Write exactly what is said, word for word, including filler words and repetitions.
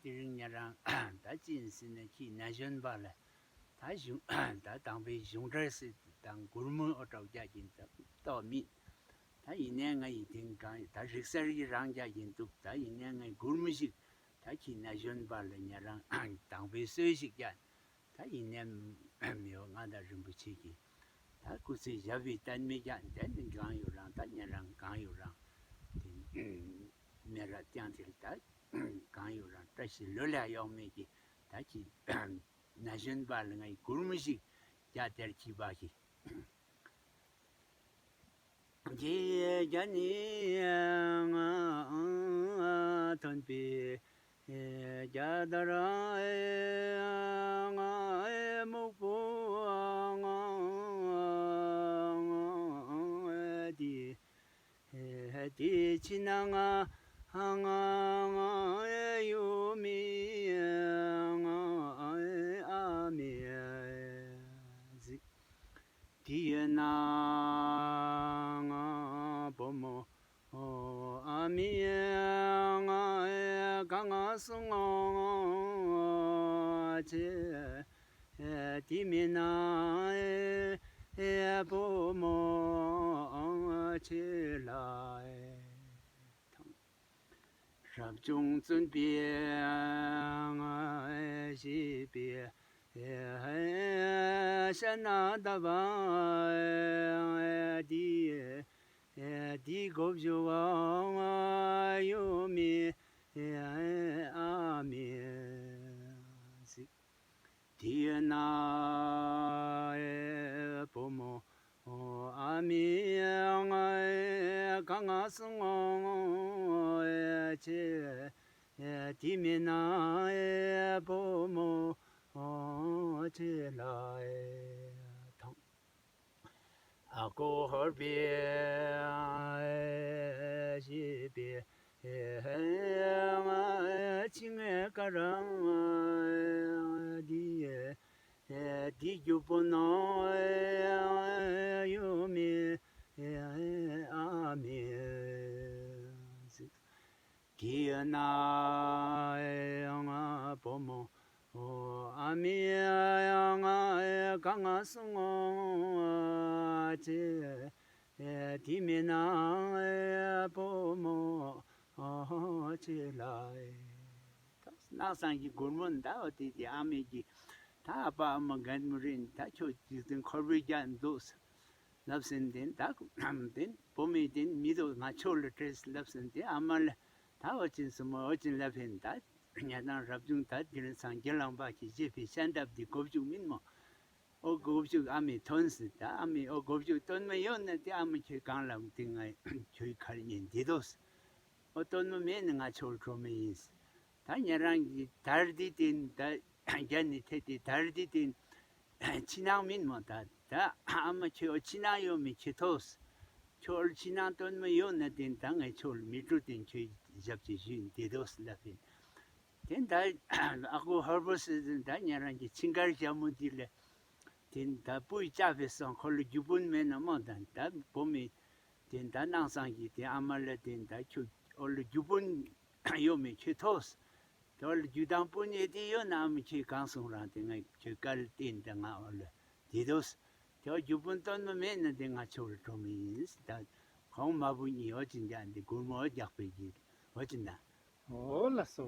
དེ་རིང་ཉེ་རང་ད་ཅི་ཨིན་ཟེར་ན་ཁྱི་ན་གཞོན་པ་ལས་ད་གཞུང་ད་དང་པའི་གཞུང་འབྲེལ་ཟེར་དང་མགུར་མ་ཨོ་ཏོ་རྒྱག་གིན་ད་ལྟོ་མེད། ད་ཨིན་ནའི་ང་ཡི་དེང་གང་ད་རིག་གསར་གྱི་རང་རྒྱག་གིན་འདུག། ད་ཨིན་ནའི་ངའི་མགུར་མ་ཞིག་ད་ཁྱི་ན་གཞོན་པ་ལས་ཉེ་རང་དང་པའི་སྲོལ་ཞིག་རྒྱག། ད་ཨིན་ནའི་མི་འོ་མངའ་བདག་རིན་པོ་ཆེ་གིས་ད་སྐུ་ཚེ་ཞབས་པད་བརྟན་མི་རྒྱག། དེ་ནི་གང་ཡོད་རང་ད་ཉེ་རང་གང་ཡོད་རང་དེ་མེ་ར་ལྟེང་ཐིལ་ད་གང་ཡོད་རང་བཀྲ་ཤིས་ལོ་ལེགས་ཡོང་མི་གི་ད་ཁྱི་ན་གཞོན་པ་ལས་ངའི་མགུར་མ་ཞིག་རྒྱག། དེར་ཁྱི་པ་གིས་ཁྱི་རྒྱ་ནི་ང་ཐོན་པའི་རྒྱ་དར་ང་སྨུག་པོ་ང་དེ་དེ་ཕྱི་ནང་ང་ང་ཡོད་མི་ང་ཨ་མའི་གཟིགས། དེ་ཡོད་ན་ང་བུ་མོ་ཨ་མའི་ང་ག་ང་སོང་ང་ཆེ། དེ་མེད་ན་བུ་མོ་ཆེ་ལ། རབ་བྱུང་བཙུན་པའི་ང་བཞེད་པའི་ཤ་ན་ད་བ་དེ་དེ་གོ་བྱུང་ཡོད་མི་ཨ་མའི་གཟིགས། དེ་ཡོད་ན་བུ་མོ་ཨ་མའི་ང་ག་ང་སོང་ང་ཆེ། དེ་མེད་ན་བུ་མོ་ཆེ་ལ་ཐང་། ཨ་ཁུ་ཧོར་པའི་བཞེད་པའི་ང་ཆིང་ཀ་རང་དེ་དེ་རྒྱུ་པོ་ནོ་ཡོད་མི་ཨ་མའི་གཟིགས། དེ་ཡོད་ན་ང་བུ་མོ་ཨ་མའི་ང་ག་ང་སོང་ང་ཆེ། དེ་མེད་ན་བུ་མོ་ཆེ་ལ། ད་ནང་སང་གི་མགུར་མ་ད་འོ་དེ་དེ་ཨ་མའི་གི་ད་ཨ་པ་ཨ་མ་རྒན་མོ་རིན་ད་ཁྱོད་འཇིག་རྟེན་འཁོར་བའི་རྒྱན་འདུག་ལབ་ཟིན་ཏེ་ད་ཏེ་བུ་མོ་ཏེ་མི་འདུག། ང་ཁྱོད་ལུ་སྤྲོད་ལབ་ཟིན་ཏེ་ཨ་མ་ལས་ད་འོ་ཅིན་སུ་མོ་འོ་ཅིན་ལབ་ཧིན། ད་ཉ་དང་རབ་བྱུང་ད་དེ་རིང་སངས་རྒྱས་ལང་པ་གི་བཞེད་པའི་ཤ་འདབ་དེ་གོ་བཅུག་མིན་མོ། འོ་གོ་བཅུག་ཨ་མའི་ཐོན་ཟེར། ད་ཨ་མའི་འོ་གོ་བཅུག་སྟོན་མ་ཡོད་ན་ཏེ་ཨ་མ་ཁྱོད་གང་ལ་ཏེ་ང་ཁྱོད་ག་ར་ཉན་དེ་དོ་ཟེར། འོ་སྟོན་མ་མེད་ན་ང་ཁྱོད་ལུ་འགྲོ་མི་ཨིན་ཟེར། ད་ཉ་རང་གི་དར་དེ་ཏེ་ད་རྒྱ་ནི་ཐེ་ཏེ་དར་དེ་ཏེ་ཕྱི་ནང་མིན་མོ། ད་ད་ཨ་མ་ཁྱོད་ཕྱི་ནང་ཡོད་མི་ཁྱོད་ཐོས། ཁྱོད་ཕྱི་ནང་སྟོན་མ་ཡོད་ན་ཏེ་ད་ངས་ཁྱོད་མི་སྤྲོད། ཏེ་ཁྱོད་ཞབས་ཀྱིས་ཞུ་ཡིན་དེ་དོ་ཟེར་ལབ་ཧིན། ཏེ་ད་ཨ་ཁུ་ཧོར་པོ་ཟེར་ཏེ་ད་ཉ་རང་གི་ཆིང་ཀར་རྒྱ་མོ་འདི་ལས་ཏེ་ད་སྤུ་ཡི་ལྕགས་ཕེ་སོང་། ཁོ་ལུ་རྒྱུ་སྤུན་མེད་ན་མོ། ད་ད་བུ་མོ་ཏེ་ད་ནང་སང་གི་ཏེ་ཨ་མ་ལས་ཏེ་ད་ཁྱོད་འོ་ལུ་རྒྱུ་སྤུན་ཡོད་མི་ཁྱོད་ཐོས། ཏེ་འོ་ལུ་རྒྱུ་དང་སྤུན་ཡོད་དེ་ཡོད་ན་ཨ་མ་ཁྱོད་གང་སོང་རང་ཏེ་ང་ཁྱོད་བཀལ་ཏེ་ད་ང་འོ་ལུ་དེ་དོ་ཟེར། ཏེ་འོ་རྒྱུ་སྤུན་སྟོན་མ་མེད་ན་ཏེ་ང་ཁྱོད་ལུ་འགྲོ་མི་ཨིན་ཟེར། ད་ཁོང་མ་བུ་གཉིས་འོ་ཅིན་རྒྱ་འདི་མགུར་མ་འོ་རྒྱག་པའི་གི་འོ་ཅིན་ད། འོ་ལགས་སོ།